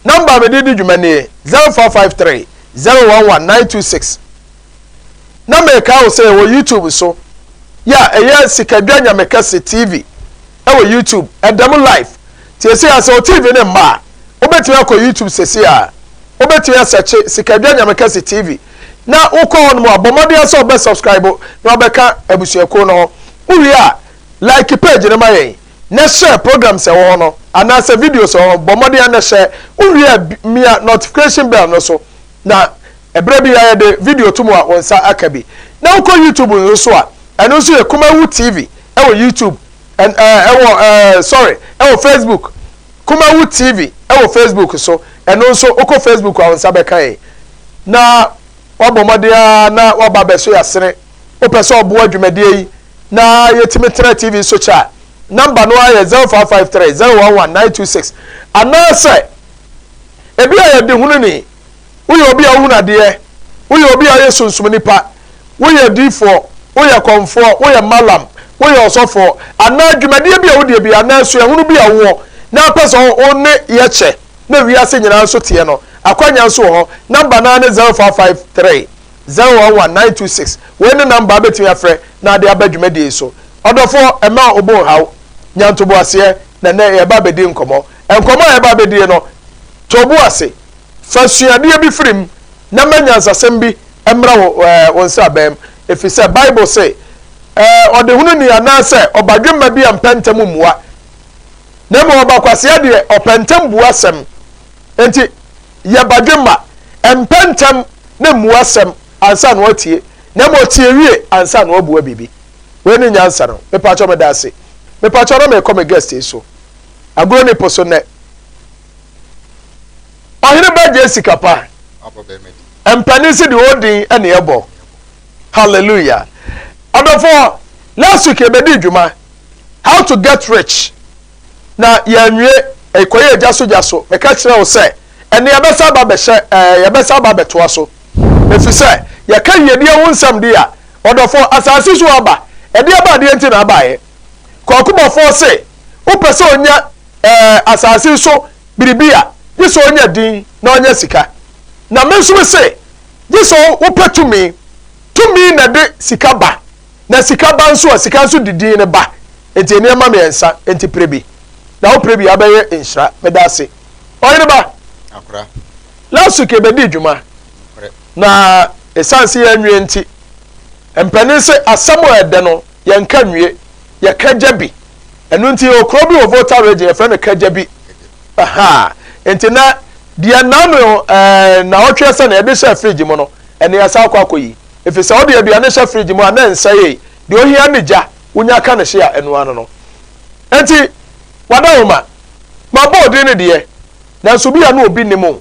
Number a mede di dwuma nie, 0553 011 926. Na meka wo sɛ yɛwɔ YouTube so, yɛ a ɛyɛ Sikadwa Nyamekɛse TV ɛwɔ YouTube, ɛda mu live. Nti ɛsei a sɛ wo TV no mma a, wobɛtumi akɔ YouTube sɛsei a, wobɛtumi asɛkye Sikadwa Nyamekɛse TV na wokɔ hɔ nom a, bɔ mmɔden ara sɛ wobɛ subscribe na wabɛka abusuakuo no ho. Wowie a, like page no ma yɛn na share programs a ɛwɔ hɔ no anaasɛ videos a ɛwɔ hɔ, bɔ mmɔden ara na share. Wowie a, mia notification bell no so na ɛberɛ biara yɛde video to mu a wo nsa aka bi. Na wokɔ YouTube nso so a, ɛno nso yɛ Kumawu TV ɛwɔ YouTube, ɛn ɛɛ ɛwɔ ɛɛ sorry ɛwɔ Facebook, Kumawu TV ɛwɔ Facebook so. Ɛno nso wokɔ Facebook a wo nsa bɛka yɛn. Na wabɔ mmɔden ara na waba abɛso yɛn asene. Wopɛ sɛ ɔboa dwumadie yi na yɛtumi tena TV so kyɛ a, namba no ara yɛ 0553 011 926. Anaasɛ ebi a yɛde hunu ni, woyɛ obi a wohunu adeɛ, woyɛ obi a woyɛ sunsum nipa, woyɛ diifoɔ, woyɛ kɔmfoɔ, woyɛ malam, woyɛ ɔsɔfoɔ, anaa dwumadie bi a wodie bi anaa suahunu bi a wowɔ na wopɛ sɛ wo ne yɛ kyɛ na wiase nyinaa nso teɛ no, akwanya nso wɔ hɔ. Namba no ara ne 0553 011 926. Wei ne namba a wobɛtumi afrɛ na ade aba dwumadie yi so. Ɔdɔfoɔ, mma wo bo nhaw, nya ntoboaseɛ na nnɛ yɛreba abɛdi nkɔmmɔ. Nkɔmmɔ a yɛreba abɛdie no, to wo bo ase, fa suadeɛ bi firi mu na ma nyansasɛm bi mmra wo ɛɛ wo nsraban mu, ɛfiri sɛ Bible se, ɛɛ ɔdehununi anaasɛ ɔbadwemma bi a mpɛ ntɛm mmua, na mmom ɔbakwasea deɛ ɔpɛ ntɛm bua asɛm. Enti yɛ badwemma, mpɛ ntɛm na mmua asɛm ansa na woatie, na mmom tie wie ansa na woabua biribi. Wei ne nyansa no. Mepakyɛw meda ase. Mepakyɛw na merekɔ me guest yi so. Agorɔ ni po so nnɛ. Ɔhene ba gye sika pa. Mpanin si deɛ ɔdin ɛne ɛbɔ. Hallelujah. Ɔdɔfoɔ, last week yɛbɛdi dwuma. How to get rich. Na yɛanwie, ɛkɔyɛ gya so gya so. Meka kyerɛ wo sɛ, ɛne yɛbɛsa aba bɛhyɛ, ɛɛ yɛbɛsa aba bɛtoa so. Ɛfiri sɛ, yɛka yiedie ho nsɛm de a, ɔdɔfoɔ, asase so aba, ɛdeɛ ba adeɛ nti na abaeɛ. Kwaku-bɔfoɔ se, wopɛ sɛ ɔnya ɛɛ asase so biribi a, gye sɛ ɔnya din na ɔnya sika. Na me nso mese, gye sɛ wopɛ tumi. Tumi na ɛde sika ba, na sika ba nso a, sika nso de din no ba. Enti nneɛma mmiɛnsa nti pere bi, na wopere bi a abɛyɛ nhyira. Meda ase. Ɔhene ba, Akora. last week yɛbɛdii dwuma, Korɛ. na ɛsiane sɛ yɛanwie nti, mpanin se asɛm a ɛdɛ no, yɛnka nwie, yɛka gya bi. Ɛno nti yɛwɔ kuro bi wɔ Volta region, yɛfrɛ no Kagyabi. Aha, nti na deɛ nano ɛɛ naɔtweɛ sɛ na yɛde hyɛ fridge mu no, ɛne yɛsan akɔ akɔyi. Ɛfiri sɛ wode aduane hyɛ fridge mu a na ɛnsɛee, deɛ ohia ne gya, wonya ka ne hye a ɛno ano no. Nti, wadawoma, mabɔ odin no deɛ, nanso bi a na obi nnim o.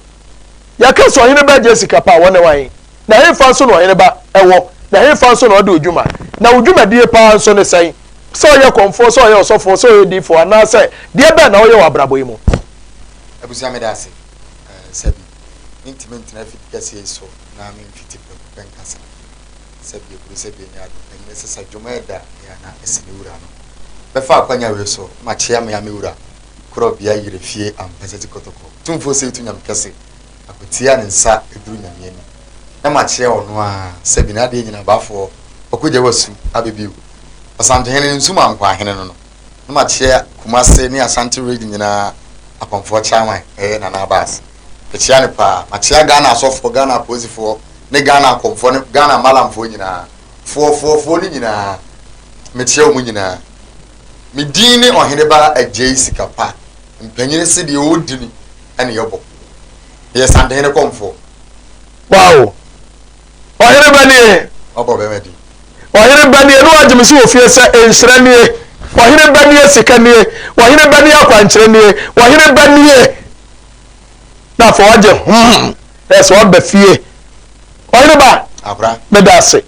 Yɛka sɛ ɔhene ba gye sika pa a, wɔne wan? Na hefa nso na ɔhene ba wɔ? Na hefa nso na ɔde odwuma? Na wo dwumadie paa nso ne sɛn? Sɛ ɔyɛ kɔmfoɔ, sɛ ɔyɛ ɔsɔfoɔ, sɛ ɔyɛ diifoɔ, anaasɛ deɛ bɛn na woyɛ wɔ abrabɔ yi mu? Abusua meda ase. Sɛbi mentumi ntena afidi kɛseɛ yi so na memfiti prɛko pɛ nkasa. Sɛbi ekuro sɛbi enya ado ɛnyɛ sɛ sɛ dwom ɛda nea na ɛsi ne wura no. Mɛfa akwanya wei so na makyea mea me wura korɔ bea yerɛ fie ampasati kɔtɔkɔ tumfoɔ sɛ etu nyame kɛse Akotia ne nsa duru Nyame ani na makyerɛ ɔno ara sɛbi n'adeɛ nyina bafoɔ ɔkɔgya wasu abɛbio Ɔsantehene ne nsu mankwahene no no na makyerɛ Kumase ne Ashanti region nyinaa akɔmfoɔ chairman ɛyɛ Nana Abass mekyea no paa makyea Ghana asɔfoɔ Ghana apolisifoɔ ne Ghana akɔmfoɔ ne Ghana malamfoɔ nyinaa foɔ foɔ foɔ no nyinaa mekyea wɔn nyinaa me din ne Ɔheneba Agyei Sikapa mpanyini se deɛ ɔdi ni ɛne yɛbɔ. Yɛ Santehene kɔmfoɔ. Wow! Ɔhene ba nie. Wabɔ bɛrima din. Ɔhene ba nie, ne wagye me so wɔ fie sɛ nhyira nie. Ɔhene ba nie, sika nie. Ɔhene ba nie, akwankyerɛ nie. Ɔhene ba nie. Na afei wagye hmm, na sɛ waba fie. Ɔhene ba, Akora. meda ase.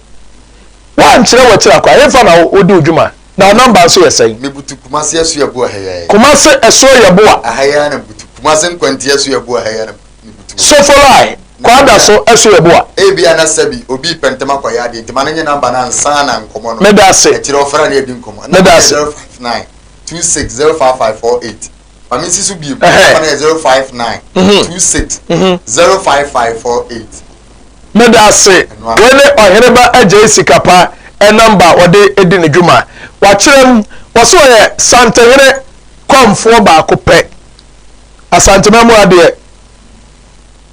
Woankyerɛ w'akyiri akwa, hefa na wodi wo dwuma? Na wo nɔmba nso yɛ sɛn? Mebutu Kumasi Asuabu ha yi ara. Kumasi Asuoyɛboa. Aha yi ara na mebutu. Kumasi Nkwanti Asuabu ha yi ara na mebutu. Sofolai, Kwadaso Asuoyɛboa. Ebia na sɛbi obi repɛ ntɛm akɔyɛ adeɛ nti ma no nye namba no ansa na nkɔmmɔ no. Meda ase. Akyire ɔfrɛ a na yɛdi nkɔmmɔ. Meda ase. Namba no yɛ 059 26 05548. Ma me nsi so biem. Number no yɛ 059 26 05548. Meda ase. Wei ne Ɔheneba Agyei Sikapa number a ɔde di ne dwuma. Wakyerɛ mu, ɔse ɔyɛ Santehene kɔmfoɔ baako pɛ. Asanteman mu ha deɛ,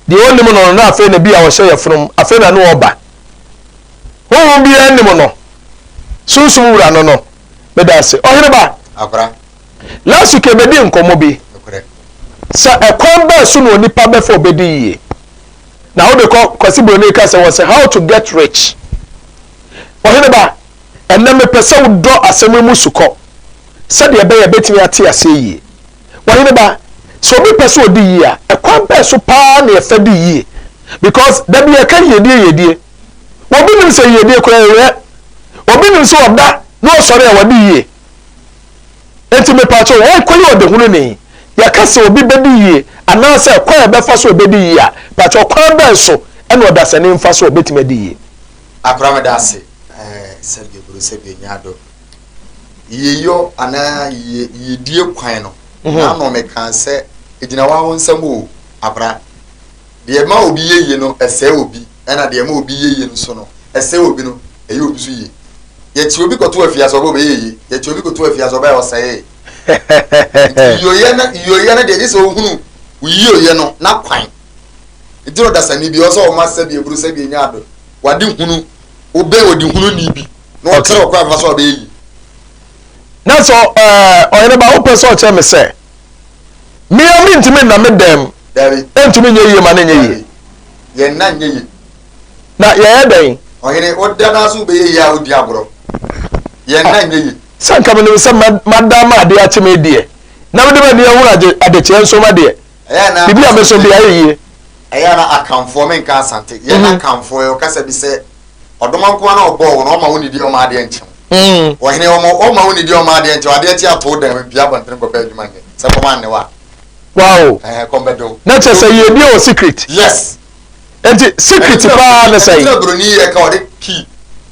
deɛ ɔnnim no no na afei na bi a ɔhyɛ yafunum, afei na ne ɔreba. Honhom biara nnim no, Sunsum wura no no. Meda ase. Ɔheneba. Akora. Last week yɛbɛdii nkɔmmɔ bi sɛ ɛkwan bɛn so na onipa bɛfa ɔbɛdi yie. Na wode kɔ Kwasi Broni ka sɛ wɔsɛ how to get rich. Ɔhene ba, ɛnnɛ mepɛ sɛ wodɔ asɛm yi mu sukɔ sɛdeɛ ɛbɛyɛ bɛtumi ate aseɛ yie. Ɔhene ba, sɛ obi pɛ sɛ ɔdi yie a, ɛkwan bɛn so paa na yɛfa di yie? Because da bi yɛka yiedie yiedie. Obi nim sɛ yiedie koraa ɛyɛ. Obi nim sɛ ɔda na ɔsɔre a wadi yie. Enti mepaakyɛw, wɔnkɔyɛ ɔdehununi. Yɛka sɛ obi bɛdi yie anaasɛ kwan a ɛbɛfa so a ɔbɛdi yie a, paakyɛw kwan bɛn so na ɔdasani mfa so a ɔbɛtumi adi yie? Akora meda ase eh, sɛbi oburu sɛbi enya ado. Yiyeyɔ anaa yiye yiyedie kwan no, mhm. n'ano mekaa sɛ egyina wa wo nsam o, akora. Deɛ ɛma obi yɛ yie no, ɛsɛe obi, ɛna deɛ ɛma obi yɛ yie no nso no, ɛsɛe obi no, ɛyɛ obi nso yie. Yɛkyi obi kɔto afiase ɔbɛ ɔbɛyɛ yie, yɛkyi obi kɔto afiase ɔbɛyɛ ɔsɛee. Nti yieyɛ no yieyɛ no deɛ gye sɛ ohunu wo yieyɛ no n'akwan. Nti na ɔdasani bi ɔsɛ ɔma sɛbi eburu sɛbi enya ado wade hunu wobɛn ɔde hunu ni bi na ɔkyerɛ ɔkwan fa so a ɔbɛyɛ yie. Na sɛ ɛɛ ɔhene ba wopɛ sɛ ɔkyerɛ me sɛ Me ara mintumi nna me dan mu. Dabi. Entumi nyɛ yie ma no nyɛ yie. Dabi. Yɛn nna nyɛ yie. Na yɛyɛ dɛn? Ɔhene, woda no ara so wobɛyɛ yie a wodi agorɔ. Yɛn nna nyɛ yie. Sɛ anka menim sɛ mada ama adeɛ akye me deɛ, na mede m'ani ahunu ade adekyeɛ nsoromma deɛ, Ɛyɛ a na biribi a meso Asante, biara yɛ yie. ɛyɛ a na Akanfoɔ, menka Asante, yɛn Akanfoɔ yɛwɔ kasa bi sɛ, Ɔdoma nko ara na ɔbɔɔ wo no, ɔma wo nnidi a ɔma adeɛ nkye wo. Ɔhene, ɔma ɔma wo nnidi a ɔma adeɛ nkye wo, adeɛ kye ato wo dan mu, mpue abɔntene nkɔpɛ adwuma nyɛ, sɛ kɔm anne wo a. Wow. Ɛhɛn, kɔm bɛde wo. Na kyerɛ sɛ yiedie wɔ secret. Yes. Enti secret paa ne sɛn? Ɛno na buroni yɛ ka ɔde key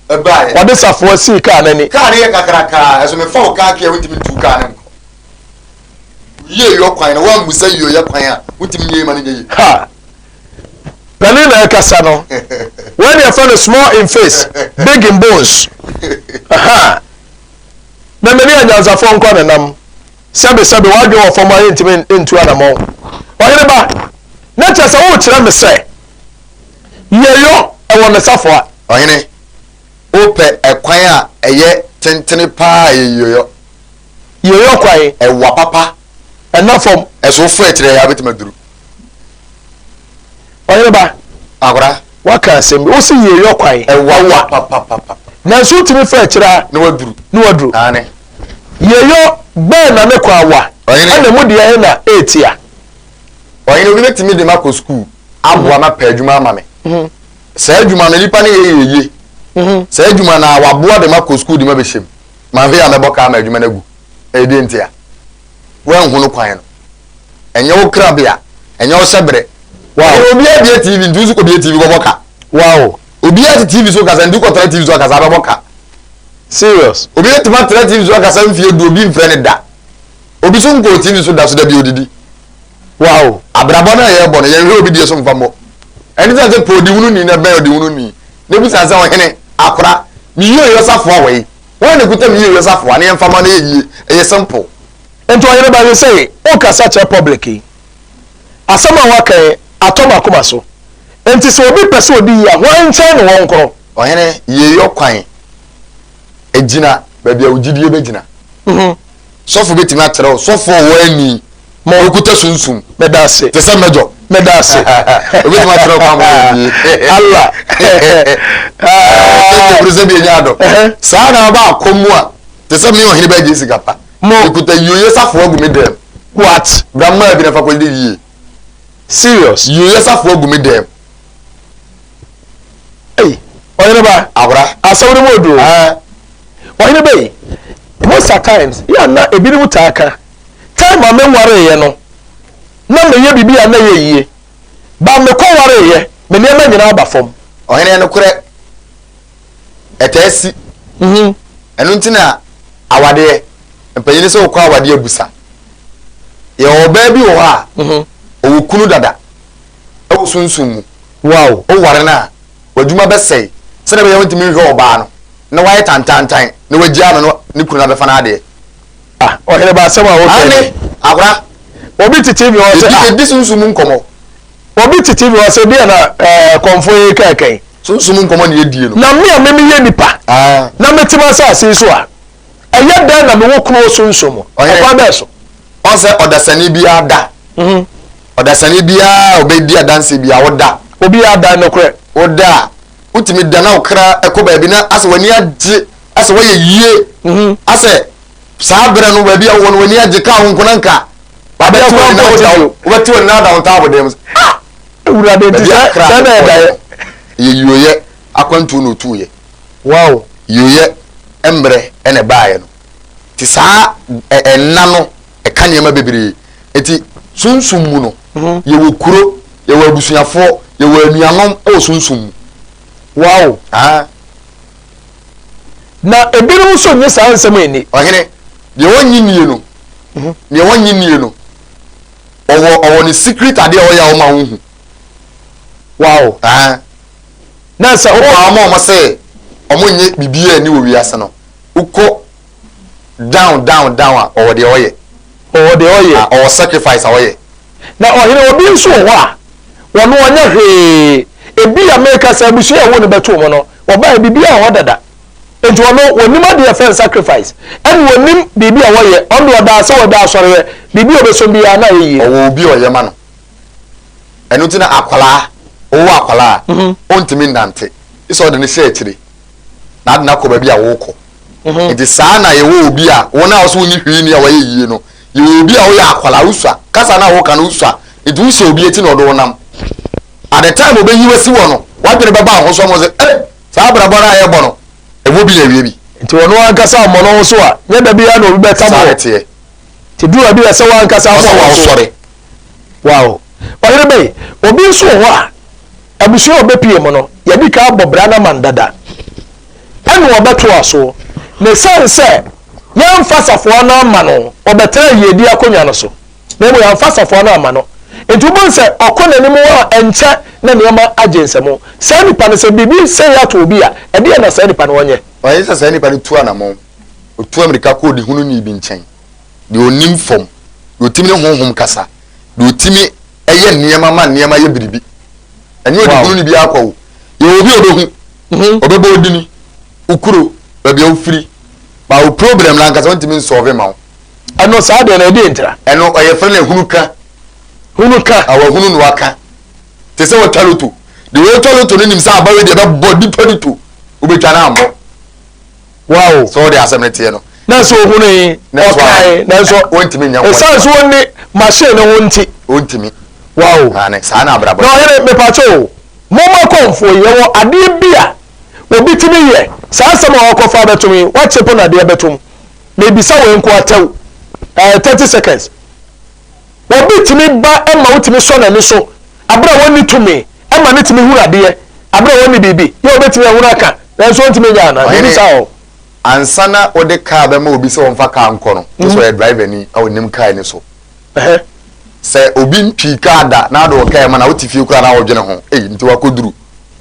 ɛbaeɛ. Ɔde safoa sii kaa n'ani. Kaa no yɛ kakrakaa, ɛso mefa wo kaa key a wontumi ntu kaa no nkɔ. Yie yɔ kwan na woammusa yie yɛ kwan a wontumi nyɛ yie ma no nyɛ yie. Ha! Panin na ɛkasa no. Wei na yɛfrɛ no small in face, big in bones. Aha. Na mene anyansafoɔ nkɔ ne nam. Sɛbe sɛbe w'adwene wɔ fam a yɛntumi ntu anamɔn. Ɔhene ba, na kyerɛ sɛ worekyerɛ me sɛ yɛyɔ ɛwɔ ne safoa. Ɔhene, wopɛ ɛkwan a ɛyɛ tentene paa a ɛyɛ yiyɔyɔ. Yiyɔyɔ kwan. Ɛwa papa. Ɛna fam. Ɛso woforo akyire a wobɛtumi aduru. Ɔhene ba. Akora. Waka asɛm bi. Wosi yiyɔyɔ kwan. Ɛwa papapapa. Nanso wotumi fa akyire a. Na waduru. Na waduru. Aane. Yiyɔyɔ bɛn na ne kwan wa? Ɔhene. Ɛna mu deɛ he na ɛɛtia? Ɔhene, obi bɛtumi de makɔ sukuu aboa mapɛ adwuma ama me. Saa adwuma no nipa no yɛ yɛ yie. Saa adwuma no a waboa de makɔ sukuu de mabɛhyɛ mu. Manhwɛ a mɛbɔ ka ama adwuma no agu. Ɛyɛ deɛ ntia? Woanhu no kwan no. Ɛnyɛ wo krabea, ɛnyɛ wo hyɛberɛ. Wow. Ɛyɛ obiara bie TV nti wo nso kɔbie TV kɔbɔ ka. Wow. Obiara te TV so kasa nti wokɔtena TV so akasa abɛbɔ ka. Serious. Obi bɛtumi atena TV so akasa mfie du obi mfrɛ no da. Obi so nkɔɔ TV so da so da bi odidi. Wow. Abrabɔ no a yɛrebɔ no yɛnhwɛ obi deɛ so mfa mmɔ. Ɛne sɛ sɛ pɛ ɔdehununi na bɛn ɔdehununi na bisa sɛ ɔhene akora me yie ɔyɛ safoa wɔ yi. Wɔn na ekuta me yie ɔyɛ safoa na yɛmfa ma no yɛ yie. Ɛyɛ simple. Nti ɔhene ba sesei wokasa kyerɛ public yi asɛm a woaka yi atɔ makoma so nti sɛ obi pɛ sɛ odi yie a hwan nkyɛn ne wɔnkorɔ. Ɔhene, yieyɔ kwan gyina baabi a wo gyidie bɛgyina. Sɔfo bɛtumi akyerɛ wo, sɔfo a ɔwɔ ani, Mo. ɔkuta sunsum. Meda ase. Te sɛ mɛdwɔ. Meda ase. Obɛtumi akyerɛ wo kwan ma woayɛ yie. Allah. Sɛ buru sɛ bi enya adɔ. Saa na ɔba akɔm mu a, te sɛ me ɔhene bɛgye sika pa. Mo. Mekuta yioyɛ safoa gu me dɛm. What? Bra mmaa bi na fa kɔgye yie. Serious? Yioyɛ safoa gu me dɛm. Ei, ɔhene ba. Abra. Asɛm no mu oduro. Ɛɛ. Ɔhene ba yi, most at times, yɛ a na ebinom taa ka, time a menwareeɛ no, na meyɛ biribi a na ɛyɛ yie, but mekɔwareeɛ, me nneɛma nyinaa aba fam. Ɔhene, nokorɛ, ɛtaa si. Ɛno nti na awadeɛ, mpanyini sɛ wokɔ awadeɛ abusa. Yɛwɔ ɔbaa bi wɔ hɔ a, ɔwɔ kunu dada wɔ sunsum mu. Wow. Woware no a, w'adwuma bɛsɛe sɛdeɛ ɛbɛyɛ a wontumi nhwɛ ɔbaa no na wayɛ tantantan na wagyaa no na ne kunu no abɛfa n'adeɛ. Ah, ɔhene ba asɛm a woka ni. Aane, akora. Obi te TV hɔ sɛ ah. Yɛdi sunsum mu nkɔmmɔ. Obi te TV hɔ sɛ deɛ na ɛɛ kɔmfoɔ yi kɛkɛn. Sunsum mu nkɔmmɔ na yɛdie no. Na me a me meyɛ nipa. Ah. Na mete m'asase yi so a, ɛyɛ dɛn na mewɔ kunu wɔ sunsum mu? Ɔhene. Ɔkwan bɛn so? Ɔn sɛ ɔdasani biara da. Ɔdasani biara a ɔbɛdi adanseɛ biara, woda. Obiara da, nokorɛ. Woda a, wotumi da na wo kra kɔ baabi na asɛ w'ani agye, asɛ woayɛ yie, asɛ saa berɛ no baabi a wowɔ no w'ani agye kaa wo nko na nka wabɛte w'ani na woda wo, wobɛte w'ani na ada wo ntaabodan mu sɛ ah! Awurade nti Baabi a sɛ kra sɛ na kɔeɛ ɛdaeɛ. no, ɛyɛ yioyɛ akwantuo na ɔtuiɛ. Wow. Yioyɛ mmerɛ na ɛbaeɛ no. Nti saa ɛnna no ɛka nneɛma bebree. Nti sunsum mu no, yɛwɔ kuro, yɛwɔ abusuafoɔ, yɛwɔ anuanom wɔ sunsum mu. Wow. Ah. Na ebinom nso nnye saa nsɛm yi nni. Ɔhene, deɛ ɔnnye nnie no, deɛ ɔnnye nnie no, ɔwɔ ɔwɔ ne secret adeɛ a ɔyɛ a ɔma wo hu. Wow. Ah. Na sɛ wokɔ a wɔn a wɔn se wɔn nnye biribiara nni wɔ wiase no, wokɔ down down down a, ɔwɔ deɛ ɔyɛ. Ɔwɔ deɛ ɔyɛ. Ah, ɔwɔ sacrifice a ɔyɛ. Na ɔhene, obi nso wɔ hɔ a, wɔn ɔnyɛ hwee. Ebia meka sɛ abusua a ɛwoo no bɛtoo mu no, wɔbaeɛ biribiara wɔ hɔ dada. Enti ɔno, wɔnim adeɛ a yɛfrɛ no sacrifice, ɛna wɔnim biribi a wɔyɛ. Ɔno deɛ ɔdaa sɛ ɔda asɔreɛ, biribi a ɔbɛsom biara na ayɛ yie. Ɔwɔ obi a ɔyɛ ma no. Ɛno nti na akwadaa, wowɔ akwadaa a, ɔntumi nnante, gye sɛ ɔde no hyɛ akyire na ade no akɔ baabi a worekɔ. Nti saa na yɛwɔ obi a, wɔn a wɔsɛ wɔnni hwee ni a wɔayɛ yie no, yɛwɔ obi a woyɛ akwadaa, wosua, kasa no a woka no wosua, nti wohyɛ obi akyi na ɔde wo nam. At the time ɔbɛyi wo asi hɔ no, w'adwene bɛba wo ho so ama wo sɛ, ei, saa abrabɔ no a yɛbɔ no, ɛwɔ bi na ɛwie bi. Nti ɔno ankasa ammɔ ne ho so a, nyɛ da biara na obi bɛtam Saa wo. na ɛteɛ. Nti duru baabi a ɛsɛ w'ankasa Ɔsɛ abɔ wo so. w'asɔre. Wow. Ɔhene bɛyi, obi nso wɔ hɔ a, abusua a ɔbɛpie mu no, yɛadi kan abɔ bra no ama no dada. Ɛna ɔbɛtoa so. Na ɛsiane sɛ yɛamfa safoa no amma no, ɔbɛtena yiedie akonnwa no so. Na mmom yɛamfa safoa no amma no. Nti wobɛhu sɛ ɔkɔ n'anim a ɛnkyɛ na nneɛma agye nsam. Saa nipa no, sɛ biribi sei ato obi a, ɛdeɛn na saa nipa no ɔnyɛ? Ɔyɛ sɛ saa nipa no tu anamɔn, ɔtu ammirika kɔ ɔdehununi bi nkyɛn. deɛ ɔnim fam, deɛ ɔtumi ne honhom kasa, deɛ ɔtumi yɛ nneɛma ma nneɛma yɛ biribi. Ɛnyɛ ɔdehunu ne biara kwa o. Yɛwɔ obi a ɔbɛhu, mhm. ɔbɛbɔ odini, wo kuro, baabi a wofiri, ba wo problem no ankasa wontumi nsɔɔve ma wo. Ɛno saa deɛ na ɛdeɛ ntira. Ɛno ɔyɛ frɛ no ehunu ka. Hunu ka. Awahunu na waka. Te sɛ wɔtwa loto. Deɛ wɔtwa loto no nim sɛ abawe deɛ bɛbɔ nipa no to. Wobɛtwa no ammɔ. Wow. So wode asɛm no teɛ no. Na sɛ ohunui, ɔkae, nanso wɔntumi nyɛ ɛsiane sɛ wɔnni machine no ho nti. Wɔntumi. Wow. Ane, saa na abrabɔ. Na ɔhene, mepakyɛ o, momma kɔmfoɔ yi, yɛwɔ adeɛ bi a obi tumi yɛ, saa asɛm a wakɔfa abɛtom yi, wakye po na adeɛ bɛtom. Mebisa wei nko atɛw, ɛɛ 30 seconds. Obi tumi ba ma wotumi sɔ n'ani so bere a onni tumi ma no tumi hunu adeɛ, bere a onni biribi yɛ obetumi ahunu aka nanso ontumi nyɛ anaa? Biribi Ɔhene, saa wɔ hɔ. ansa na wode kaa bɛma obi sɛ ɔmfa kaa nkɔ no, gye sɛ ɔyɛ driverni a onim kaa ani so. Ɛhɛ. Sɛ obi ntwii kaa da na wode wo kaa ma no a, wote fie koraa na wodwene ho, ei, nti wakɔduru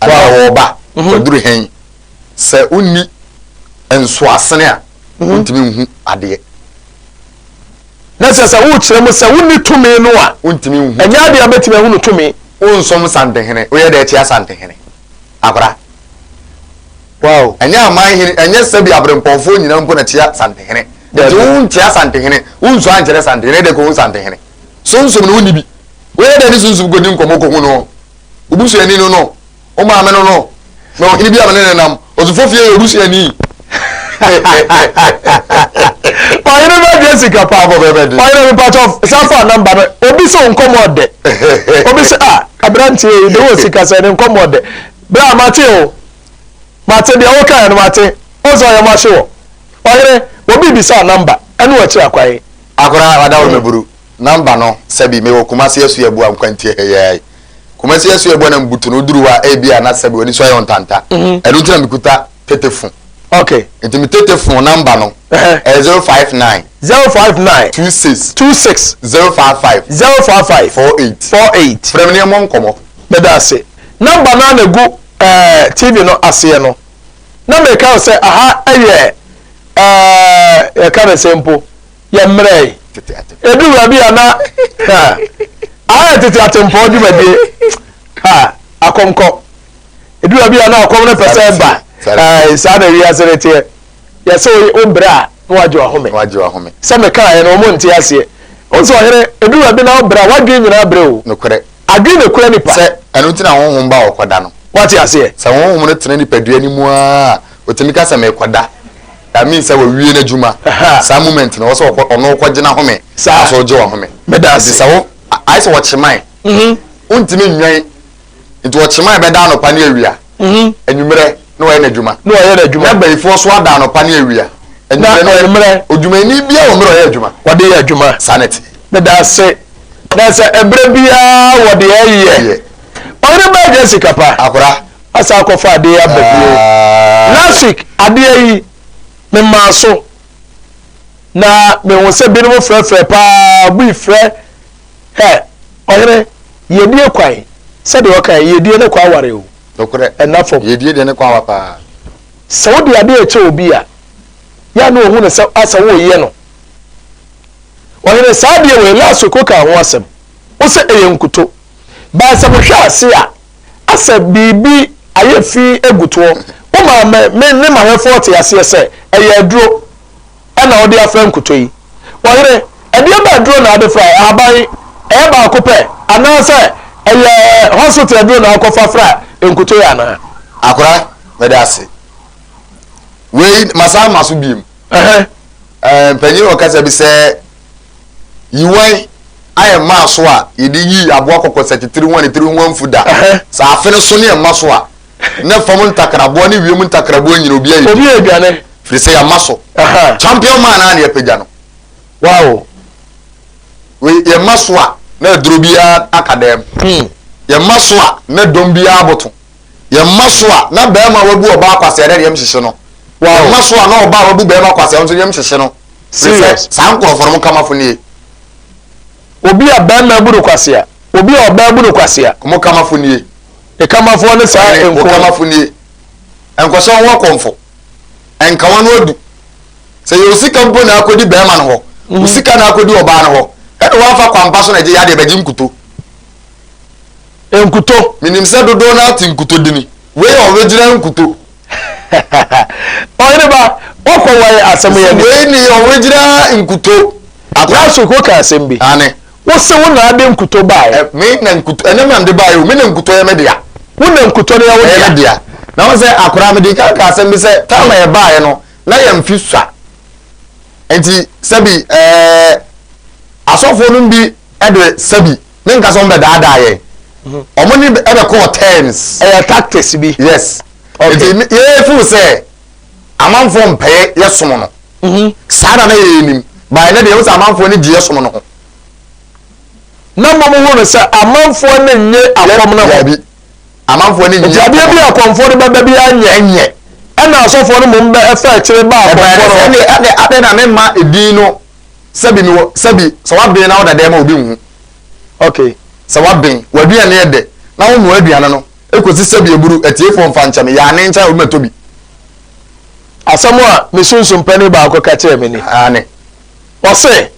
anaa ɔreba, waduru hen? Sɛ wonni nsoasene a, wontumi nhu adeɛ. Na kyerɛ sɛ worekyerɛ mu sɛ wonni tumi no a, Wontumi nhu. ɛnyɛ adeɛ a bɛtumi ahunu tumi. Wonsom Santehene, woyɛ dɛ kyea Santehene. Akora. Wow. Ɛnyɛ aman hene, ɛnyɛ sɛbi aberempɔnfoɔ nyinaa mpo na kyea Santehene. Nti wonkyea Santehene, wonsu ankyerɛ Santehene, ɛdɛ kɔhu Santehene. Sunsum no wonni bi. Woyɛ dɛ ne sunsum kɔdi nkɔmmɔ kɔhu no. Wo busuani no no. Wo maame no no, na ɔhene bi a me ne no nam, ɔsofo fie yɛ obusuani. Ɔhene bɛ deɛ sika pa. Ɔhene mepakyɛ safa namba no obi sɛ nkɔmɔ ɔdɛ. Obi sɛ ah aberanteɛ yi de wɔ sika sɛ ne nkɔmɔ ɔdɛ. Bra mate o. Mate deɛ woka yɛ no mate. Ɔsɛ ɔyɛ mo ahye wɔ. Ɔhene obi bisa namba ɛne wɔkyerɛ akwae. Akora wada wo meburu. Namba no sɛbi mewɔ Kumasi Asuabua nkwantie ha yi ara yi. Kumasi Asuabua na mbutu no woduru hɔ a ebia na sɛbi w'ani so ayɛ wo ntanta. Ɛno nti na mekuta tetefo. Okay. Nti me tete phone number no. Ɛyɛ 059. 059. 26. 26. 055. 055. 48. 48. Frɛ me ne yɛmmɔ nkɔmmɔ. Meda ase. Number no a na egu ɛɛ TV no aseɛ no. Na meka wo sɛ aha ɛyɛ ɛɛ yɛka ne sɛ mpo yɛ mmerɛ yi. Tete ate. Edu baabi a na ha aha yɛ tete atempɔn dwumadie ha akɔmkɔ. Edu baabi a na akɔm no pɛ sɛ ɛba. Ɛɛ saa na wiase no teɛ. Yɛsɛ wo brɛ a na wagye wahome. Na wagye wahome. Sɛ mekaeɛ no wɔn nte aseɛ. Wo sɛ ɔhene edu baabi na wo brɛ a w'adwene nyinaa brɛ o. Nokorɛ. Adwene na ekura nipa. Sɛ ɛno nti na honhom ba a ɔkɔda no. Wate aseɛ. Sɛ honhom no tena nipadua no mu ara a, ɔtumi ka sɛ merekɔda. That means sɛ wawie n'adwuma. Saa moment no, ɔwɔ sɛ ɔkɔ ɔno ɔkɔgye n'ahome. Saa. Ɔsɛ ɔgye w'ahome. Meda ase. Nti sɛ wo ayɛ sɛ ɔkyeman. Wontumi nnwɛn. Nti ɔkyeman bɛda anɔpa ne awia. Anwummerɛ na wayɛ n'adwuma. Na wayɛ n'adwuma. Na bayifoɔ so ada anɔpa ne awia. Na anwummerɛ. Odwumayɛni biara wɔ mmerɛ ɔyɛ adwuma. Wɔde yɛ adwuma. Saa na ɛte. Meda ase. Na sɛ ɛberɛ biara wɔde ɛyɛ. Ɔhene baa Jessica pa. Akora. Asa akɔfa adeɛ aba bio. Last week adeɛ yi memaa so. Na mehu sɛ binom frɛfrɛ paa bui frɛ hɛ ɔhene yɛdie kwan sɛdeɛ ɔka yɛdie ne kwan aware o. Nokorɛ. Ɛna fam. Yɛdie deɛ ne kwan awa paa. Sɛ wode adeɛ ɛkyɛ obi a yɛ na ohun sɛ asɛ woyɛ no. Ɔhene saa adeɛ wei last week woka ho asɛm. Wo sɛ ɛyɛ nkuto. Baa sɛ mehwɛ ase a asɛ biribi ayɛ fi egu toɔ. Wo maa me me ne mahwɛfoɔ te aseɛ sɛ ɛyɛ aduro ɛna wode afra nkuto yi. Ɔhene ɛdeɛ bɛ aduro na ade fra ahaban ɛyɛ baako pɛ anaasɛ ɛyɛ hospital aduro na akɔfa fra nkuto yi anaa? Akora meda ase. Wei masan ma so biem. Ɛɛ mpanyin wɔ kasa bi sɛ yiwan ayɛ mmaa so a yɛde yi aboa kɔkɔ sɛ titiri ho a ne tiri ho amfu da. Sɛ afe no so ne ɛma so a ne fam ntakraboa ne wiem ntakraboa nyina obi ayɛ Obi yɛ aduane. Firi sɛ yɛama so. Champion man a na yɛpagya no. Wow. Wei yɛma so a na aduro biara aka dɛm. Yɛma so a na dɔm biara aboto. Yɛma so a na bɛrima wabu ɔbaa kwasea na yɛm hyehye no. Yɛma so a na ɔbaa wabu bɛrima kwasea nso yɛm hyehye no. Serious. Saa nkurɔfoɔ no mo kamafo nie. Obi a bɛrima abu no kwasea. Obi a ɔbaa abu no kwasea. Mo kamafo nie. Ne kamafoɔ ne saa nko. Mo kamafo nie. Nkɔhyɛ ho akɔmfo. Nkawa no adu. Sɛ yɛ osika mpo na akɔdi bɛrima no hɔ. Osika na akɔdi ɔbaa no hɔ. Ɛna wɔafa kwampa so na ɛgye yadeɛ bɛgye nkuto. Nkuto. Menim sɛ dodoɔ no ate nkuto dini. Wei yɛ original nkuto. Ɔhene ba, wɔkɔ wɔn asɛm yɛ ni. Wei ni original nkuto. Last week woka asɛm bi. Ane. Wose wo na ade nkuto baeɛ. Me na nkuto, ɛne na mede baeɛ o, me na nkuto yɛ me dea. Wo na nkuto no yɛ wo dea. Ɛyɛ me dea. Na wɔn sɛ akwaraa mede ka ka asɛm bi sɛ time a yɛbaeɛ no na yɛn mfe sua. Nti sɛbi ɛɛ asɔfoɔ no bi ɛde sɛbi ne nka sɛ wɔn bɛ daadaa yɛn. Wɔn ne ɛbɛ kɔɔ terms. Ɛyɛ tactics bi. Yes. Okay. Nti yɛ feel sɛ amanfoɔ mpɛyɛ yɛ som no. Saa na na yɛ nim. Baeɛ ne deɛ wɔn sɛ amanfoɔ ne gye yɛ som no ho. Na mmom hu no sɛ amanfoɔ ne nye akɔm no ho. Dabi. Amanfoɔ ne nye. Nti adeɛ bi akɔmfoɔ no bɛba bi anyɛ. Ɛnyɛ. Ɛna asɔfoɔ no mmom bɛ ɛfa akyire ba akɔmfoɔ no hɔ. Ɛne ɛne adɛn na mema edin no sɛbi mi wɔ sɛbi sɛ waben na ɔda dɛm a obi nhu. Okay. Sɛ waben w'aduane yɛ dɛ na wo noa aduane no ekosi sɛbi eburu atiefoɔ mfa nkyɛn me yaane nkyɛn obi mɛtɔ bi. Asɛm a me sunsum panin baako ka kyerɛɛ me ni. Aane. Ɔse,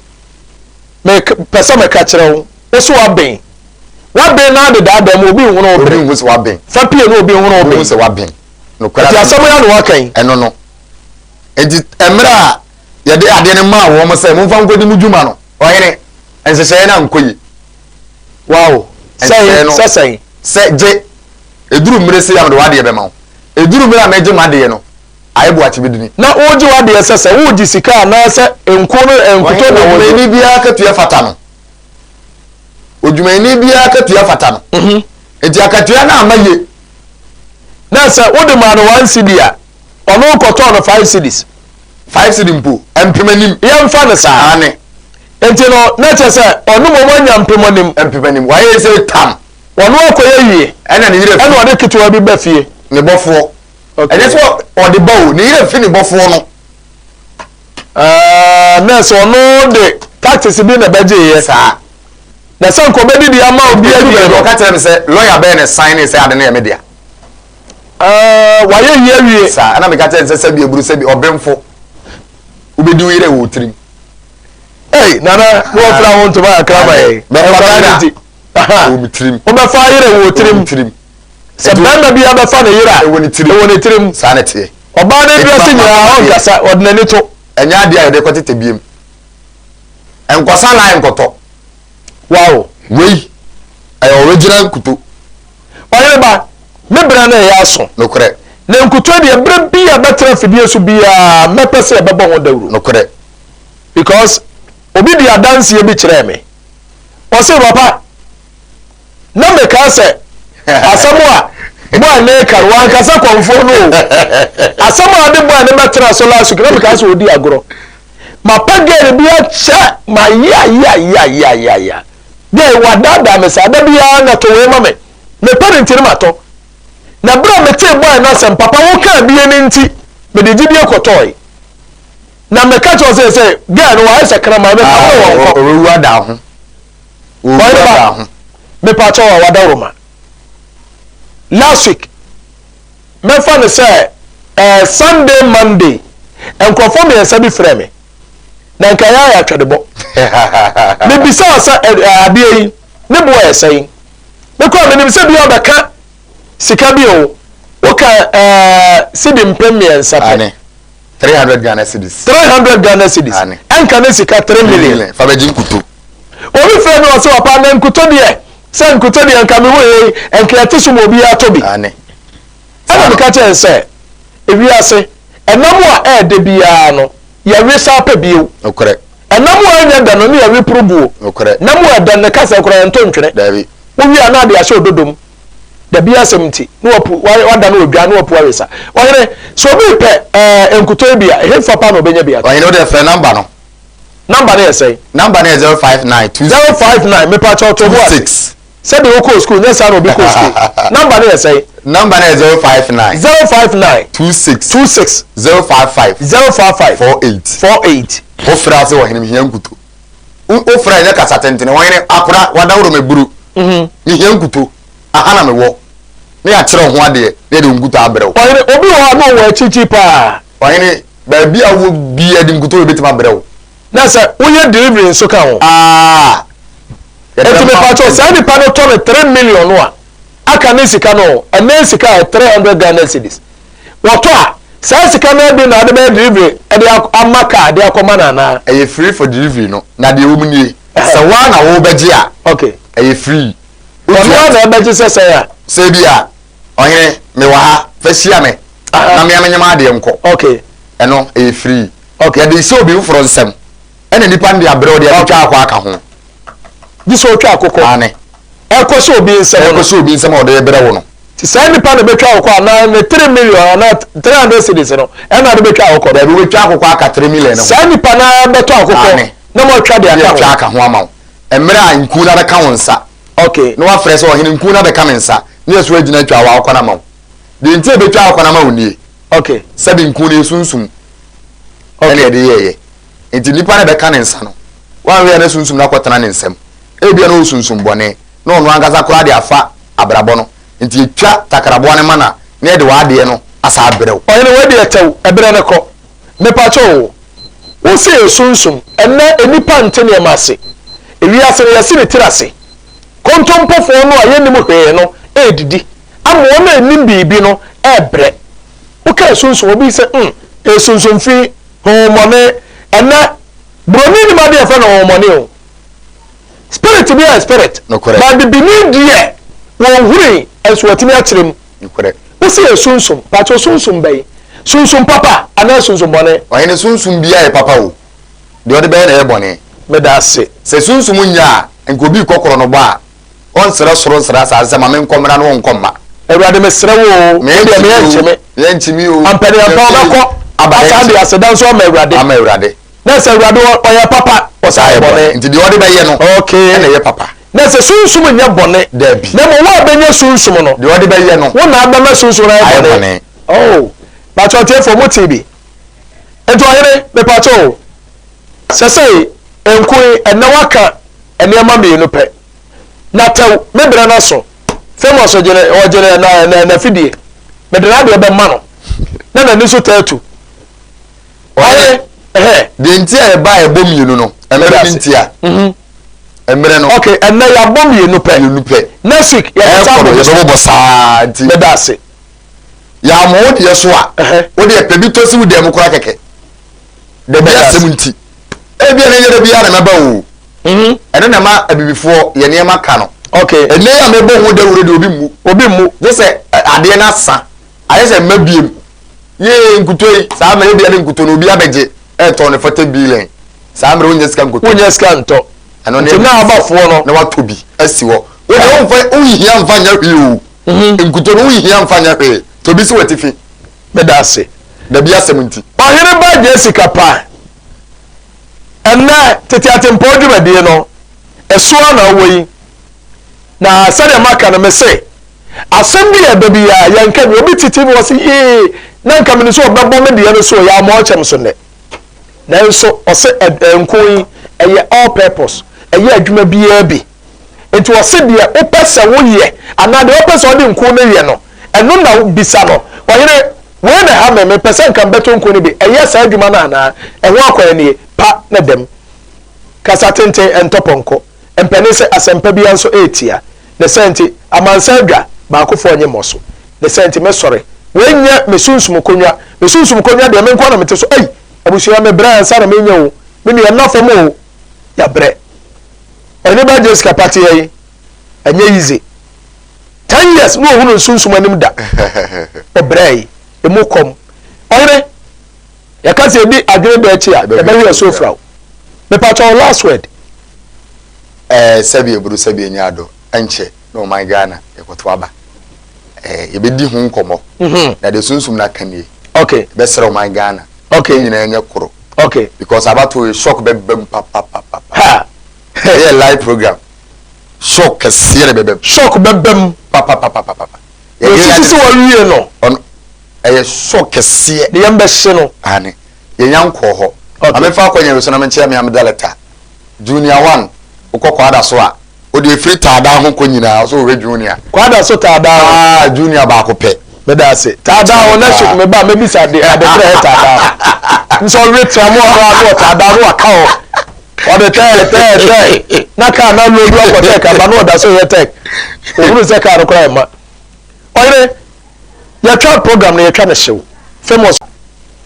mepɛ sɛ meka kyerɛ wo, wo so waben. Waben na ade daadaa mu, obi nhunu wo bere. Obi nhu sɛ waben. Fa pie na obi nhunu wo ben. Obi nhu sɛ waben. Nokorɛ asɛm. Nti asɛm yi na waka yi. Ɛno no. Nti mmerɛ a yɛde adeɛ no maa wɔn sɛ momfa nkɔdi mo dwuma no, ɔhene, nhyehyɛeɛ no ankɔ yie. Wow. Sɛn, sɛ sɛn? Sɛ gye, ɛduru mmerɛ sei a mede w'adeɛ bɛma wo. Ɛduru mmerɛ a mɛgye m'adeɛ no, ayɛ boakye bɛdini. Na wogye w'adeɛ sɛ sɛ wogye sika anaasɛ nku no nkuto na wogye. Odwumayɛni biara akatua fata no. Odwumayɛni biara akatua fata no. Mhm. Nti akatua no amma yie. Na sɛ wode maa no one cedi a, ɔno kɔtɔɔ no five cedis. Five cedi mpo, mpem anim. Yɛmfa no saa. Aane. Nti no, na kyerɛ sɛ ɔno mmom anya mpem anim. Mpem anim. Wayɛ sɛ tam. Ɔno akɔyɛ yie. Ɛna ne yerɛ fi. Ɛna ɔde ketewa bi ba fie. Ne bɔfoɔ. Ɛnyɛ sɛ ɔde ba o, ne yerɛ fi ne bɔfoɔ no. Ah, nurse ɔno de tactics bi na ɛbɛgye yɛ. Saa. Na sɛ nka ɔbɛdidi ama obi adi baabi. Ɔka kyerɛ me sɛ lawyer bɛyɛ ne sign ne sɛ ade no yɛ me dea. Ah, wayɛ yi awie. Saa, ɛna meka kyerɛ no sɛ sɛbi aburu sɛbi ɔbenfo. Wobɛdi wo yerɛ wɔ wo tirim. Ei, nana, na wɔfira ho ntoma kakra ma yɛn. Mɛfa yerɛ a wɔ me tirim. Wobɛfa yerɛ wɔ wo tirim. Sɛ barima bi abɛfa ne yere a, ɛwɔ ne tirim. Ɛwɔ ne tirim. Saa na ɛteɛ. Ɔbaa no aduase nyinaa ɔnkasa, ɔde n'ani to. Ɛnyɛ adeɛ a yɛde kɔtetɛ biem. Nkɔsa line nkɔtɔ. Wow. Wei, ɛyɛ original nkuto. Ɔyere ba, me berɛ no reyɛ aso. Nokorɛ. Na nkuto deɛ, berɛ bi a ɛbɛtena afidie so biara, mɛpɛ sɛ yɛbɛbɔ ho dawuro. Nokorɛ. Because obi de adanseɛ bi kyerɛɛ me. Ɔse, papa, na mekaa sɛ asɛm a boy ne reka no wankasa kɔmfoɔ no o asɛm a ɔde boy ne bɛtena so last week na mekaa sɛ ɔdi agorɔ mapɛ girl bi akyɛ mayayayayayaya girl wadaadaa me saa da biara na to wei ma me mepɛ ne nti no matɔ na berɛ a metee boy no asɛm papa wokaa bie no nti mede gyidie kɔtɔe na meka kyerɛ sɛ sɛ girl no wayɛ sɛ kraman meka wo wɔn kɔ ɔbɛwu ada ho Ɔyere ba, mepakyɛw a wadawuroma. Last week, mɛfa no sɛ ɛɛ Sunday, Monday, nkurɔfoɔ mmiɛnsa bi frɛɛ me. Na nka ɛyɛ ayɛ atwɛdebɔ. Mebisaa sɛ ɛ adeɛ yi, ne boɔ yɛ sɛn? Me koraa menim sɛ bi a ɔbɛka sika bi o. Woka ɛɛ sidi 300 pɛ. 300 Ghana cedis. 300 Ghana cedis. Ɛnka ne sika 3 million. Fa bɛgye nkuto. Obi frɛ me ɔse papa na nkuto deɛ sɛ nkuto deɛ nka me wɔ yei nka yɛte so ma obiara tɔ bi. Aane. Ɛna meka kyerɛ no sɛ ewiase ɛnam a ɛɛdɛ biara no yɛwe san pɛ bio. Nokorɛ. Ɛnam a ɛnyɛ dɛ no ne yɛwe poro buo. Nokorɛ. Nam a ɛdɛ no ne kasa koraa yɛnto ntwene. Daabi. Wowie a na ade ahyɛ ododo mu. Dabi asɛm nti na wapu wada no odwa na wapu awesa. Ɔhene, sɛ obi repɛ ɛɛ nkuto yi bi a, ɛhefa paa na obenya bi atɔ? Ɔhene, wo deɛ frɛ number no. Number no yɛ sɛn? Number no yɛ 059 26. 059, mepakyɛw to bo ase. 26. Sɛdeɛ wokɔɔ sukuu, nyɛ saa na obi kɔɔ sukuu. Number no yɛ sɛn? Number no yɛ 059. 059. 26. 26. 055. 055. 48. 48. Wofrɛ ase ɔhene mehia nkuto. Wofrɛ nyɛ kasa tentene ɔhene akora wadaworo maburu. Mehia nkuto. Aha na mewɔ. Ne yɛakyerɛ wo ho adeɛ na yɛde wo nkuto abrɛ wo. Ɔhene, obi wɔ hɔ a na ɔwɔ akyirikyiri paa. Ɔhene, baabi a wowɔ biara de nkutoo yɛbɛtumi abrɛ wo. Na sɛ woyɛ delivery nso ka ho? Aah! Enti mepakyɛw, saa nipa no tɔ no 3 million no a, aka ne sika no o, ɛnnɛ sika yɛ 300 Ghana cedis. Wɔtɔ a, saa sika no ara bi na wode bɛyɛ delivery de ama car de akɔma no anaa? Ɛyɛ free for delivery no, na deɛ ɛwɔ mu nie, sɛ wo ara na worebɛgye a, Okay. ɛyɛ free. Ɔno ara na ɛbɛgye sɛ sɛn a? Sɛ ebia, Ɔhene, mewɔ ha, fa hyia me na me ara menyɛ m'adeɛ nkɔ. Okay. Ɛno, ɛyɛ free. Okay. Yɛde hyɛ obi foforɔ nsam, ɛna nipa no de abrɛ wo de atwitwa akɔ aka ho. Gye sɛ ɔtwa akokɔ. Aane. Ɛkɔhyɛ obi nsam no. Ɛkɔhyɛ obi nsam a ɔde rebrɛ wo no. Nti saa nipa no bɛtwa akokɔ anaa ne 3 million anaa 300 cedis no ɛna ɔde bɛtwa akokɔ no. Dabi, wobɛtwa akokɔ aka 3 million no ho. Saa nipa no ara bɛtɔ akokɔ Aane. na moatwa de aka ho. Ne atwa aka ho ama wo. Mmerɛ a nku no abɛka wo nsa. Okay. Na wafrɛ sɛ, Ɔhene, nku no abɛka me nsa. Ne yɛso agyina atwa w'akokɔ no ama wo. Deɛ nti a yɛbɛtwa akokɔ no ama wo nie. Okay. Sɛbe nku no yɛ sunsum Okay. ɛna yɛde yɛeɛ. Nti nipa no a ɛbɛka ne nsa no, wanhwɛ a na sunsum no akɔtena ne nsam. Ebia na ɔwɔ sunsum bɔne, na ɔno ankasa koraa de afa abrabɔ no. Nti yɛtwa takraboa no ma no a, na yɛde w'adeɛ no asan abrɛ wo. Ɔhene, wei deɛ tɛw, ɛberɛ no kɔ. Mepakyɛ o, wo se yɛ sunsum, ɛnnɛ nnipa nte nneɛma ase. Ewiase no yɛse ne tiri ase. Kontompofoɔ no a yɛnnim hwee no redidi, ama wɔn a ɛnim biribi no rebrɛ. Woka sunsum, obi sɛ, hmm, ɛyɛ sunsum fi, honhommɔne. Ɛnnɛ, buroni nim adeɛ a yɛfrɛ no honhommɔne o. Spirit bi yɛ spirit. Nokorɛ. But bibini deɛ, wɔnhunui, nso wɔatumi akyerɛ mu. Nokorɛ. Wose yɛ sunsum, pakyɛw sunsum bɛn? Sunsum papa anaa sunsum bɔne? Ɔhene, sunsum biara yɛ papa o, deɛ ɔde bɛyɛ na ɛyɛ bɔne. Meda ase. Sɛ sunsum nyɛ a, nka obi rekɔ korɔnobɔ a, ɔnsrɛ soro nsrɛ asase sɛ ma menkɔ mmra na ɔnkɔ mma. Awurade mesrɛ wo o, wo deɛ meyɛ nkye me. Meyɛ nkye me o. Ampaniampa ɔbɛkɔ asan de aseda nso ama Awurade. Ama Awurade. Na sɛ Awurade ɔyɛ papa, ɔsan yɛ bɔne. Nti deɛ ɔde bɛyɛ no Okay. ɛna ɛyɛ papa. Na sɛ sunsum nyɛ bɔne. Dabi. Na mmom wo a bɛnya sunsum no. Deɛ ɔde bɛyɛ no. Wo na abɛma sunsum no ayɛ Ayɛ bɔne. bɔne. Oh, pakyɛ ɔtiefo mo tee bi. Nti ɔhene, mepakyɛ o, sɛsɛi nko yi, ɛnnɛ waka nneɛma mmienu pɛ. Na tɛw, me berɛ no aso. Famous ɔgyene, ɔgyene na, na, n'afidie. Mede n'adeɛ bɛma no. Na n'ani so taa tu. Ɔhene, ɛhɛ. Deɛ nti a ɛba a ɛbɔ mmienu no, mmerɛ no ntia. Mhm. Mmerɛ no. Okay, ɛnnɛ yɛabɔ mmienu pɛ. Mmienu pɛ. Next week, yɛbɛsa Ɛkɔ no, abɔ. yɛbɛbɔbɔ saa nti. Meda ase. Yɛama wo deɛ so a, wo deɛ pɛ bi tɔ si wo dan mu koraa kɛkɛ. Dabi asɛm nti. Ebia na ɛnyɛ da biara na mɛba o. Mhm. Ɛno na ɛma abibifoɔ yɛ nneɛma ka no. Okay. Ɛnɛ yi a mebɔ ho dawuro deɛ obi mmu. Obi mmu. Gye sɛ adeɛ no asa. Ayɛ sɛ mma biem. Yee nkuto yi, saa mmerɛ ebia ne nkuto no obi abɛgye ɛretɔn no 40 billion. Saa mmerɛ wonnya sika nkoto. Wonnya sika ntɔ. Ɛno ne Nti na abafoɔ no. Na watɔ bi asi hɔ. Wo deɛ womfa wonhia mfa nyɛ hwee o. Mhm. Nkuto no wonhia mfa nyɛ hwee. Tɔ bi si w'atifi. Meda ase. Dabi asɛm nti. Ɔhene ba Jessica pa. Ɛnnɛ tete atempɔn dwumadie no, ɛso ara na wowɔ yi. Na sɛdeɛ maka no, mese, asɛm bi a ɛba biara, yɛnka bi. Obi te TV hɔ se, yee, na nka menim sɛ ɔbɛbɔ me deɛ no so, ɔyɛ ama ɔkyɛm so nnɛ. Nanso ɔse nko yi, ɛyɛ all purpose, ɛyɛ adwuma biara bi. Nti ɔse deɛ wopɛ sɛ woyɛ anaa deɛ wopɛ sɛ ɔde nku no yɛ no, ɛno na bisa no. Ɔhene, wei na ɛha me, mepɛ sɛ nka mebɛtɔ nku no bi, ɛyɛ saa adwuma no anaa? Ɛho akwan nie, pa na dam. Kasa tenten ɛntɔ pɔnkɔ. Mpanin sɛ asɛmpa biara nso ɛretia. Ne saa nti, amansan adwa, baakofoɔ nnye mmɔ so. Ne saa nti, mɛsɔre. Wei nyɛ me sunsum konwa. Me sunsum konwa deɛ, me nko ara na mete so. Ei! Abusua, mebrɛ ansa na menya o. Me nua, nna fam o. Yɛabrɛ. Ɔhene ba Jessica pateɛ yi, ɛnyɛ easy. 10 years na ɔhunu nsunsum anim da. Ɔbrɛ yi, emu kɔm. Ɔhene, yɛka sɛ yɛdi adwene da akyi a, yɛbɛhwe asuo fra wo. Mepakyɛ wo last word. Ɛɛ sɛbi eburu sɛbi enyi ado ɛnkyɛ na ɔman Ghana yɛkɔto aba. Ɛɛ yɛbɛdi ho nkɔmmɔ. Mhm. Na deɛ sunsum no aka nie. Okay. Yɛbɛsrɛ ɔman Ghana. Okay. Yɛn nyinaa nyɛ koro. Okay. Because abatoɔ yi shock bɛba mu papapapa. Ha. Ɛyɛ live program. Shock kɛseɛ na bɛba mu. Shock bɛba mu. Papapapapa. Yɛsisi sɛ wɔawie no. Ɔno ɛyɛ shock kɛseɛ. Ne yɛn bɛhye no. Ane. Yɛnya nkɔɔ hɔ. Okay. Maame fa akɔnya wei so na menkyerɛ me ameda letter. Junior one wokɔ kwada so a wode efiri taadaa ho kɔ nyinaa so wohwɛ junior. Kwada so taadaa ho. Ah junior baako pɛ. Meda ase. Taadaa ho next week meba mebisa ade ade korɛ yɛ taadaa ho. Nso ɔwe tra mu ɔno ano ɔtaadaa no waka hɔ. Ɔde tɛɛ tɛɛ tɛɛ na kaa na lodu akɔ tɛɛ kaba na ɔda so yɛ tɛɛ. Ohunu sɛ kaa no koraa ɛma. Ɔyere yɛtwa program no yɛtwa no hyew. Famous.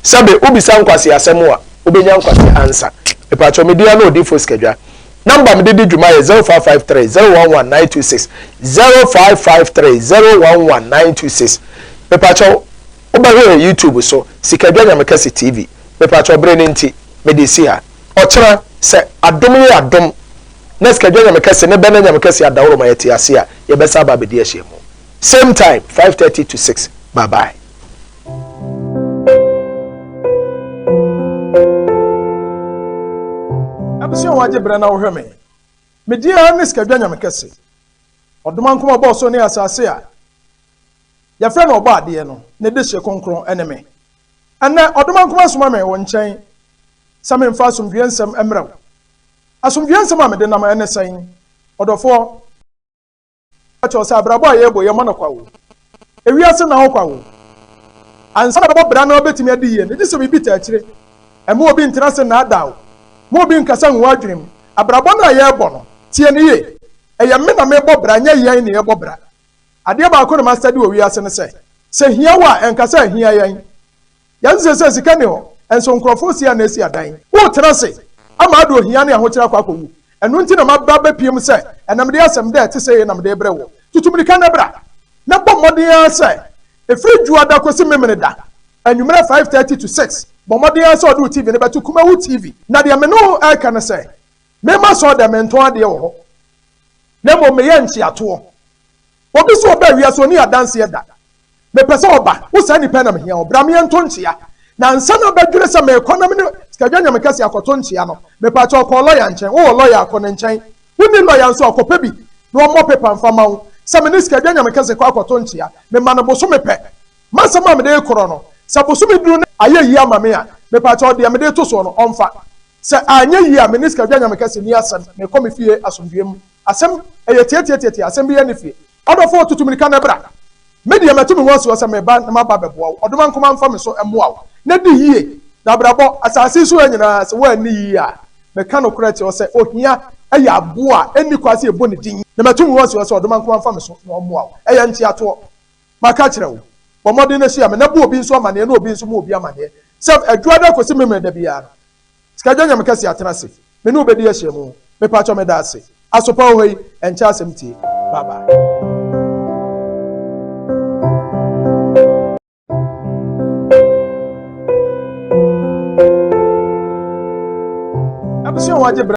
Sɛbe wobisa nkwaseasɛm a, wobɛnya nkwasea ansa. Mepakyɛw, me din ara ne Odiyifoɔ Sikadwa. Number a mede di dwuma yɛ 0553 011 926, 0553 011 926. Mepakyɛw, wobɛhwɛ yɛn YouTube so, Sikadwa Nyamekɛse TV. Mepakyɛw, bere no nti, mede resi ha. Ɔkyena, sɛ adom yɛ adom, na Sikadwa Nyamekɛse ne Bɛnɛ Nyamekɛse adaworo ma yɛte ase a, yɛbɛsan aba abɛdi ahyiamu. Same time, 5:30 to 6. Bye bye. Abusua a wɔagye berɛ na wohwɛ me. Me din ara ne Sikadwa Nyame Kɛse. Ɔdomankoma ɔbɔɔ soro ne asase a yɛfrɛ no Ɔbɔadeɛ no, ne dehye kronkron ne me. Ɛnnɛ, Ɔdomankoma asoma me wo nkyɛn sɛ memfa asomdwoeɛ nsɛm mmrɛ wo. Asomdwoeɛ nsɛm a mede nam ne sɛn? Ɔdɔfoɔ? Kyerɛ sɛ abrabɔ a yɛbɔ yi, yɛmmɔ no kwa o. Ewiase nna hɔ kwa o. Ansa na bɛbɔ bra na wabɛtumi adi yie no, gye sɛ biribi taa akyire. Mma obi ntena ase nnaadaa wo. Mma obi nkasa ngu w'adwene mu. Abrabɔ no a yɛrebɔ no, tie no yie. Ɛyɛ me na merebɔ bra, ɛnyɛ yɛn na yɛrebɔ bra. Adeɛ baako na mastadi wɔ wiase ne sɛ, sɛ hia wo a, ɛnka sɛ ahia yɛn. Yɛn seesei sika nni hɔ, nso nkurɔfo si anan si adan. Woretena ase ama ade ohia ne ahokyere akɔ akɔwu. Ɛno nti na maba abɛpue mu sɛ ɛnnɛ mede asɛm dɛ ɛte sɛɛ na mede rebrɛ wo. Tutu mmirika na bra, na bɔ mmɔden ara sɛ ɛfiri Dwoada kɔsi Memeneda anwummerɛ 5:30 to 6, bɔ mmɔden ara sɛ wode wo TV no bɛto Kumawu TV. Na deɛ me ne wo reka ne sɛ, memma sɔɔ dɛ mentɔn adeɛ wɔ hɔ, na mmom meyɛ nkyeatoɔ. Obi sɛ ɔbaa wiase ɔnni adanseɛ da. Mepɛ sɛ ɔba. Wo saa nipa yi na mehia wo. Bra me yɛnto nkyea. Na ansa na bɛdwene sɛ merekɔ na me ne Sikadwa Nyame Kɛseɛ akɔto nkyea no, mepaakyɛw kɔ lɔya nkyɛn. Wowɔ lɔya a, kɔ ne nkyɛn. Wonni lɔya nso a, kɔpɛ bi na ɔmmɔ pepa mfa ma wo sɛ me ne Sikadwa Nyame Kɛse kɔ akɔto nkyea. Mema no bosome pɛ. M'asɛm a mede rekorɔ no, sɛ bosome duru na ayɛ yie ama me a, mepakyɛw deɛ mede reto soɔ no, ɔmfa. Sɛ anyɛ yie a, me ne Sikadwa Nyame Kɛse nni asɛm, mekɔ me fie asomdwoeɛ mu. Asɛm, ɛyɛ tiatiatiatia, asɛm biara nni fie. Ɔdɔfoɔ, tutu mmirika na bra. Me deɛ, matu me ho asi hɔ sɛ mereba na maba abɛboa wo. Ɔdomankoma mfa me so mmoa wo na di yie. Na abrabɔ, asase yi so ha nyinaa, sɛ woanni yie a, meka nokorɛ kyerɛ wo sɛ, ohia yɛ aboa a ɛnni kwan sɛ yɛbɔ ne din. Na matu me ho asi hɔ sɛ Ɔdomankoma mfa me so na ɔmmoa wo. Ɛyɛ nkyeatoɔ. Maka akyerɛ wo. Bɔ mmɔden na hyia me, na bɔ obi nso amanneɛ, na obi nso mmɔ obi amanneɛ, sɛ Adwuada kɔsi Memeneda biara no, Sikadwa Nyame Kɛseɛ atena ase, me ne wo bɛdi ahyiamu. Mepakyɛw meda ase. Asopa wɔ hɔ yi, ɛnkyɛ asɛm tie. Bye bye. Abusua a wɔagye bra.